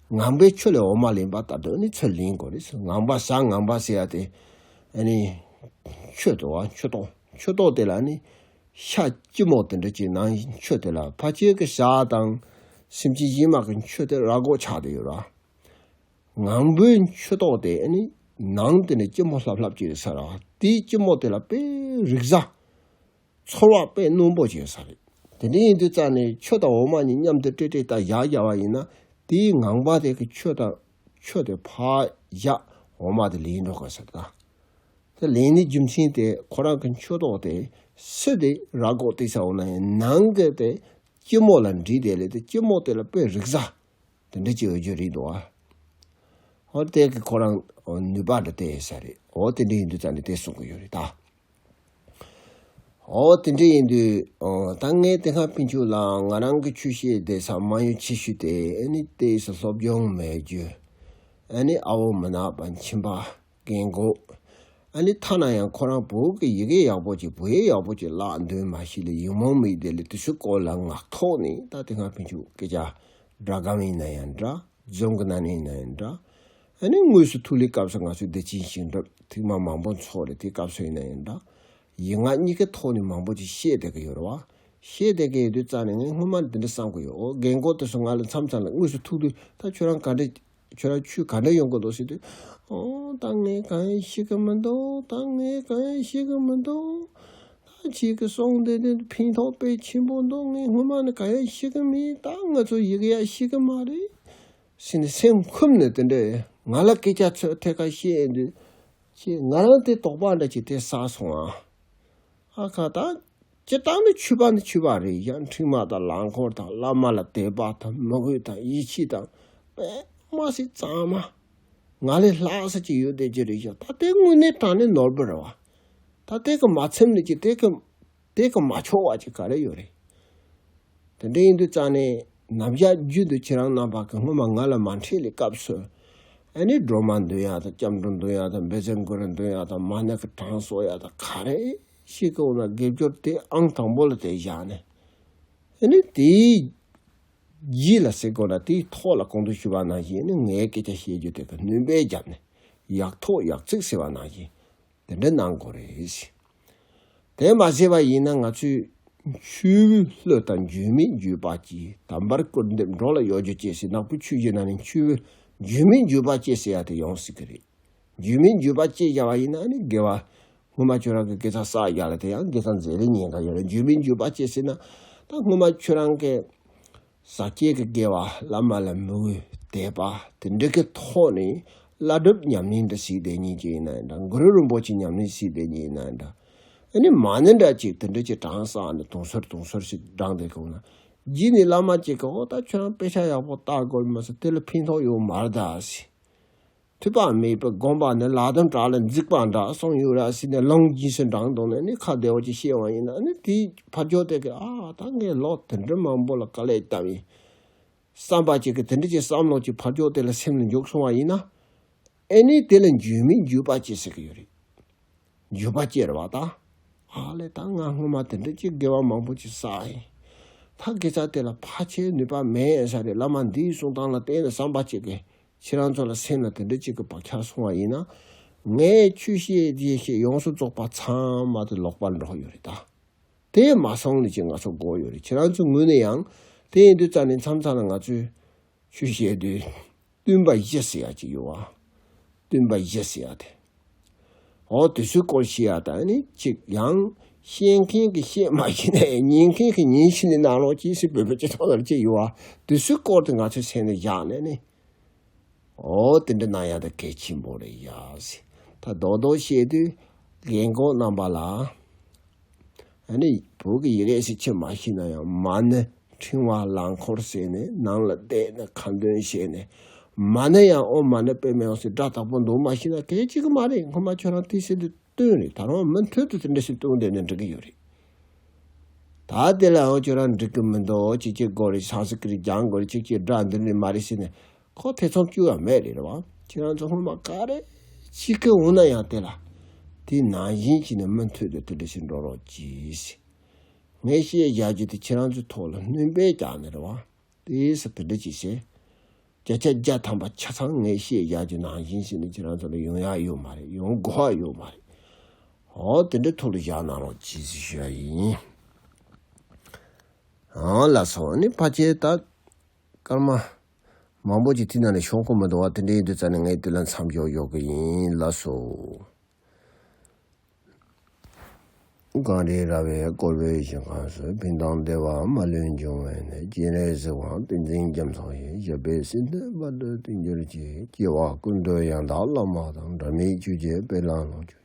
ངང་པས་ཆུ་ལ་འོ་མ་ལེན་པ་ལྟར་དུ་ཨ་ནི་ཚུར་ལེན་དགོས་རེད། ངང་པ་བྱ། ངང་པ་ཟེར་ཡ་དེ་ཨ་ནི་ཆུ་དེ་བ། ཆུ་ཏོག་ཆུ་ཏོག་དེ་ལ་ཨ་ནི་ཤ་སྐྱི་མོ་དེ་འདྲ་ཅིག་ནང་བཞིན་ཆུ་དེ་ལ་ཕལ་ཆེར་གྱི་བྱ་དང་སེམས་ཅན་གཞན་མ་གི་ཆུ་དེ་ར་མགོ་ཆགས་བསྡད་ཡོད་ར། ངང་པོའི་ཆུ་ཏོག་དེ་ནི་ནང་དེ་ནས་སྐྱི་མོ་ལྷབ་ལྷབ་ཅིག་ཡོད་ས་རེད། དེའི་སྐྱི་མོ་དེ་ལ་དཔེ་རིག་གཞའི་ཚོར་བ་དཔེ་རྣོན་པོ་ཅིག་ཡོད་ས་རེད། དེ་འདྲ་ཡིན་དུས་ཙང་ནས་ཆུ་དང་འོ་མ་གཉིས་མཉམ་དུ་དཀྲིས་དཀྲིས་ད་བཞག་བཞག་པ་ཡིན་ན། དེའི་ངང་པ་དེ་གི་ཆུ་དང་ཆུ་དེ་ཕར་བཞག་འོ་མ་དེ་ལེན་འགྲོ་དགོས་ས་རེད་ད། དེ་ལེན་ནི་རྒྱུ་མཚན་དེ་ཁོ་རང་གི་ཆུ་ཏོག་དེ་ཕྱི་དེ་ར་མགོ་བཏེགས་ས་འོ་ན་ཡང་ནང་གི་དེ་སྐྱི་མོ་ལ་འདྲིས་དེ་ལས་དེ་སྐྱི་མོ་དེ་ལ་དཔེ་རིག་གཞ་དེ་འདྲ་ཅིག་ཡོད་རྒྱུ་རེད་འདུག་ཨ། འོ་དེ་གི་ཁོ་རང་ནུས་པ་འདྲ་དེ་ཡོད་ས་རེད། འོ་དེ་འདྲ་ཡིན་དུས་ཙང་ནས་དེ་གསུང་གི་ཡོད་རེད་ད། འོ་དེ་འདྲ་ཡིན་དུས་ཨོ་ད་ངས་དེ་སྔ་ཕན་ཆད་ལ་ང་རང་གི་ཆོས་བཤད་བསྡད་ས་མ་ཡུན་ཆེ་ཤོས་དེ་ཨ་ནི་དེ་སློབ་སྦྱོང་མེད་རྒྱུ། ཨ་ནི་ཨ་བོ་མི་ནག་པ་མཁྱེན་པ། རྒན་གོག་ཨ་ནི་ཐ་ན་ཡང་ཁོ་རང་བོད་ཀྱི་ཡི་གེ་ཡག་པོ་ཅིག་བོད་ཡིག་ཡག་པོ་ཅིག་བཀླག་འདོད་མ་ཤེས་ལ་ཡིག་རྨོངས་མི་དེ་ལས་དེ་ཚོའི་སྐོར་ལ་ངག་ཐོག་ནས་ད་དེ་སྔ་ཕན་ཆད་སྐད་ཆ་སྒྲ་སྒམ་ཡིན་ན་ཡང་འདྲ། རྫོང་གི་ནང་ནས་ཡིན་ན་ཡང་འདྲ། ཨ་ནི་དངོས་སུ་ཐུག་ལེ་སྐབས་སུ་ང་ཚོས་བདེ་ཆེན་ཞིང་སྒྲུབ་ཐེངས་མ་མང་པོ་འཚོགས་རེད། དེ་སྐབས་སུ་ཡིན་ན་ཡང་འདྲ། ཡིག་ངག་གཉིས་ཀའི་ཐོག་ནས་མང་པོ་ཅིག་བཤད་བསྡད་ཀྱི་ཡོད་རེད་བ། བཤད་བསྡད་ཀྱི་ཡོད་དུས་ཙང་ནས་ངས་སྔོན་མ་འདི་འདྲ་བསམ་གྱི་ཡོད། འོ་རྒན་གོག་དེ་ཚོ་ང་ལ་མཚམས་མཚམས་ལ་དངོས་སུ་ཐུག་དུས་ད་ཁྱོད་རང་ག་འདྲ། ཁྱོད་རང་ཆོས་ག་འདྲ་ཡོང་གི་འདུག་ཟེར་དུས། ཨོ་ད་ངས་གང་ཡང་ཤེས་ཀྱི་མི་འདུག་ད་ངས་གང་ཡང་ཤེས་ཀྱི་མི་འདུག་ད་ཁྱེད་ཀྱི་གསུང་འདི་དེ་ཕན་ཐོགས་དཔེ་ཆེན་པོ་འདུག་ངས་སྔོན་མ་ནས་གང་ཡང་ཤེས་ཀྱི་མེད། ད་ང་ཚོ་ཡི་གེ་ཡང་ཤེས་ཀྱི་མ་རེད་ཟེར་ནས་སེམས་འཁུམས་ནས་དེ་འདྲ་ང་ལ་སྐད་ཆ་ཚོད་ཐད་ཀར་བཤད་ཡོང་དུས། ཁྱེད་ང་རང་དེ་དོགས་པ་འདྲ་ཅིག་དེ་ཟ་སོང་ཨ། ཨ་ཁ་ད། སྤྱིར་བཏང་ནི་ཆོས་པ་ནི་ཆོས་པ་རེད། ཡང་འཕྲིན་མ་དང་རླངས་འཁོར་དང་བླ་མ་ལ་དད་པ་དང་མོས་གུས་དང་ཡིད་ཆེས་དང་དཔེ་མ་སྲིད་གཙང་མ། ང་ལས་ལྷག་ས་ཅིག་ཡོད་བསྡད་ཀྱི་རེད་ཤག་ད་དེ་དངོས་གནས་དྲང་གནས་ནོར་བུ་རེད་བ། ད་དེ་གི་མ་ཚིམ་ནས་ཀྱི་དེ་གི་དེ་གི་མ་ཆོག་པ་ཅིག་ག་རེ་ཡོད་རེད། དེ་འདྲ་ཡིན་དུས་ཙང་ནས་ནམ་ཞག་རྒྱུན་དུ་ཁྱེད་རང་རྣམ་པ་གི་སྔོན་མ་ང་ལ་མ་འཕྲད་ལས་སྐབས་སུ། ཨ་ནི་སྒྲོལ་མ་འདོན་ཡག་དང་སྐྱབས་འགྲོ་འདོན་ཡག་དང་བཛྲ་གུ་རུ་འདོན་ཡག་དང་མ་ཎི་གི་གྲངས་གསོག་ཡག་དང་ག་རེ་ཞིག་གི་འོ་ན་དགེ་སྦྱོར་དེ་ཨང་དང་པོ་ལ་དེ་བཞག་ནས། ཨ་ནི་དེའི་རྗེས་ལ་ཟེར་དགོས་ན་དེའི་ཐོག་ལ་གོང་དུ་ཞུས་པ་ནང་བཞིན་ཨ་ནི་ངའི་སྐད་ཆ་བཤད་རྒྱུ་དེ་གི་སྣོན་པ་བརྒྱབ་ནས་ཡག་ཐོག་ཡག་བརྩེགས་ཟེར་བ་ནང་བཞིན། དེ་འདྲ་གནང་དགོས་རེད། དེ་མ་བྱས་པ་ཡིན་ན་ང་ཚོས་ཆོས་བརྒྱུད་བློ་དང་འགྱུར་མེད་འགྱུར་བ་གཅིག་དམ་པར་བཀུར་འདེབས་འགྲོ་ལ་གཡོ་སྒྱུ་བཅས་ཟེར་ནག་པོའི་ཆོས་བརྒྱུད་ནང་ནས་ཆོས་བརྒྱུད་འགྱུར་མེད་འགྱུར་བ་བཅས་ཟེར་ཡ་དེ་ཡོང་སྲིད་ཀྱི་རེད། འགྱུར་མེད་འགྱུར་བ་བཅས་བྱ་བ་ཡིན་ན་ནི་དགེ་བ་སྔོན་མ་ཁྱོད་རང་གི་དགེ་རྩ་བསགས་ཡ་ལ་དེ་ཡང་དགེ་རྩ་འཛིན་རེ་ཉེན་ཁ་ཡོད་རེད། འགྱུར་མེད་འགྱུར་བ་བཅས་ཟེར་ན་ད་སྔོན་མ་ཁྱོད་རང་གི་ཟག་བཅས་ཀྱི་དགེ་བ་བླ་མ་ལ་མོས་གུས་དད་པ་དེ་འདྲ་གི་ཐོག་ནས་བླ་སྒྲུབ་ཉམས་ལེན་འདི་བྱས་བསྡད་མཁན་ཅིག་ཡིན་ན་འདྲ། གུ་རུ་རིན་པོ་ཆེ་ཉམས་ལེན་བྱས་བསྡད་མཁན་ཡིན་ན་འདྲ། ཨ་ནི་མ་ཎི་འདྲ་ཅིག་དེ་འདྲ་ཅིག་གྲངས་བསགས་ནས་དུང་ཕྱུར་དུང་ཕྱུར་ཞིག་བགྲངས་བསྡད་གོང་ན་རྗེས་ནས་བླ་མ་ཅིག་གིས་འོ་ད་ཁྱོད་རང་དཔེ་ཆ་ཡག་པོ་ལྟ་དགོས་མ་ཟད་དེ་ལ་ཕན་ཐོགས་ཡོད་མ་རེད་ད་ཟེར། ཐོས་པ་མེད་པའི་དགོངས་པ་ནི་ལག་རྡུམ་བྲག་ལ་འཛེགས་པ་འདྲ་གསུངས་ཡོད་ར་ཟེར་ནས་ལུང་རྗེས་སུ་འབྲངས་འདུག་ནས་ནི་ཁ་བདེ་བོ་ཅིག་བཤད་པ་ཡིན་ན་ནི་དེའི་ཕར་ཕྱོགས་དེ་གི་ཨ་ད་ངས་ལོ་དེ་འདྲ་མང་པོ་ལ་དཀའ་ལས་བཏབ་ཡིན། བསམ་པ་ཅིག་གི་དེ་འདྲ་ཅིག་བསམ་བློ་ཅིག་ཕར་ཕྱོགས་དེ་ལ་སེམས་ལ་འཇུག་སོང་བ་ཡིན་ན། ཨེ་ནི་དེ་ལ་འགྱུར་མེད་འགྱུར་བ་སྐྱེ་ཟེར་གི་ཡོད་རེད། འགྱུར་བ་སྐྱེ་རེད་བ་ད། ཨ་ལས་ད་ང་སྔོན་མ་དེ་འདྲ་ཅིག་དགེ་བ་མང་པོ་ཅིག་བསགས་ཡིན། ད་དགེ་རྩ་དེ་ལ་ཕལ་ཆེར་ནུས་པ་མེད་ས་རེད། བླ་མ་འདིའི་གསུང་སྟངས་ལ་བརྟེན་ནས་བསམ་པ་ཅིག་གི་ཁྱེད་རང་ཚོ་ལ་སེམས་ལ་དེ་འདྲ་ཅིག་གི་བག་ཆགས་སོང་བ་ཡིན་ན། ངས་ཆོས་བཤད་རྗེས་བཤད་ཡོངས་སུ་རྫོགས་པ་ཚང་མ་དེ་ལོག་པར་འགྲོ་ཡོད་རེད་ད། དེ་མ་སོང་ནས་ཅིག་ང་ཚོ་དགོས་ཡོད་རེད། ཁྱེད་རང་ཚོའི་ངོས་ནས་ཡང་དེ་ཡིན་དུས་ཙང་ནས་མཚམས་མཚམས་ལ་ང་ཚོས་ཆོས་བཤད་དུས་བསྟུན་པ་བཞི་ཟེར་ཡ་ཅིག་ཡོད་བ། བསྟུན་པ་བཞི་ཟེར་ཡ་དེ། འོ་དེ་ཚོའི་སྐོར་བཤད་ཡ་དང་ནི་ཅིག་ཡང་བཤད་མཁན་གྱིས་བཤད་མ་ཤེས་ནའི་ཉན་མཁན་གྱིས་ཉན་ཤེས་ནས་གནང་རོགས་གྱིས་ཟེར་བོད་པའི་སྤྱི་ཚོགས་ནང་ཅིག་ཡོད་བ། དེ་ཚོའི་སྐོར་དེ་ང་ཚོའི་སེམས་ནས་བཞག་ནས་ནི། འོ་དེ་འདྲ་གནང་ཡ་དེ་གལ་ཆེན་པོ་རེད་ཡ་ཟེར། ད་རྡོག་རྡོག་བཤད་དུས་རྒན་གོག་རྣམ་པ་ལ། ཨ་ནི་བོད་ཀྱི་ཡི་གེ་ཞིག་ཁྱེད་མ་ཤེས་ན་ཡང་མ་ཎི་ཕྲེང་བ་རླངས་འཁོར་ཟེར་ནས་ནང་ལ་བསྡད་ནས་ཁ་འདོན་བྱས་ནས་མ་ཎི་ཡང་ཨོཾ་མ་ཎི་པདྨེ་ཧཱུྃ་ཟེར་སྒྲ་དག་པོ་འདོན་མ་ཤེས་ན་གལ་ཆེ་གི་མ་རེད། སྔོན་མ་ཁྱོད་རང་དེ་ཟེར་དུས་བཏོན་རེད། ད་རུང་མུ་མཐུད་དུ་དེ་འདྲ་ཞིག་བཏོན་བསྡད་ན་འགྲིག་གི་ཡོད་རེད། ད་དེ་ལ་ཨོ་ཁྱོད་རང་འགྲིག་གི་མི་འདུག་ཅིག་ཅིག་དགོས་རེད། སང་སི་ཀི་རི་སྦྱང་དགོས་རེད། ཅིག་ཅིག་སྒྲ་འདི་ནི་མ་རེད་ཟེར་ནས། ཁོ་ཐེ་ཚོམ་སྐྱུག་ཡ་མེད་རེད་རེད་བ། ཁྱེད་རང་ཚོ་སྔོན་མ་ག་རེ་བྱེད་ཀྱི་འོང་ན་ཡང་དེ་ལ་དེ་ནང་བཞིན་བྱས་ནས་མུ་མཐུད་དུ་དེ་འདྲ་ཞིག་འགྲོ་རོགས་གྱིས། ངས་བཤད་བཞག་རྒྱུ་དེ་ཁྱེད་རང་ཚོའི་ཐོག་ལ་སྣོན་པ་རྒྱག་ནི་རེད་བ། དེ་ས་དེ་འདྲ་ཅིག་བྱས། བརྒྱ་ཆ་བརྒྱ་ཐམ་པ་ཆ་ཚང་ངས་བཤད་བཞག་རྒྱུ་ནང་བཞིན་བྱས་ནས་ཁྱེད་རང་ཚོ་ལ་ཡོང་ཡ་ཡོད་མ་རེད། ཡོང་དགོས་ཡ་ཡོད་མ་རེད། འོ་དེ་འདྲའི་ཐོག་ལ་བཞག་གནང་རོགས་གྱིས་ཞུ་ཡ་ཡིན། ཨང་ལགས་སོ། ཨ་ནི་ཕལ་ཆེར་ད་སྐར་མ་མང་པོ་ཅིག་དེ་ནང་ནས་ཤོང་ཁོམ་མི་འདུག་བ། དེ་འདྲ་ཡིན་དུས་ཙང་ནས་ངས་དེ་ལ་མཚམས་འཇོག་ཡོང་གི་ཡིན། ལགས་སོ། གངས་རིའི་ར་བས་བསྐོར་བའི་ཞིང་ཁམས་སུ། ཕན་དང་བདེ་བ་མ་ལུས་འབྱུང་བའི་གནས། སྤྱན་རས་གཟིགས་དབང་ཏིང་འཛིན་རྒྱ་མཚོ་ཡི། ཞབས་པད་སྲིད་མཐའི་བར་དུ་བརྟན་གྱུར་ཅིག་སྐྱེ་བ་ཀུན་ཏུ་ཡང་དག་བླ་མ་དང་། འབྲལ་མེད་ཆོས་ཀྱི་དཔལ་ལ་ལོངས་སྤྱོད།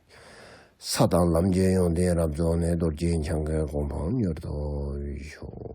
ས་དང་ལམ་གྱི་ཡོན་ཏན་རབ་རྫོགས་ནས། རྡོ་རྗེ་འཆང་གི་གོ་འཕང་མྱུར་ཐོབ་ཤོག།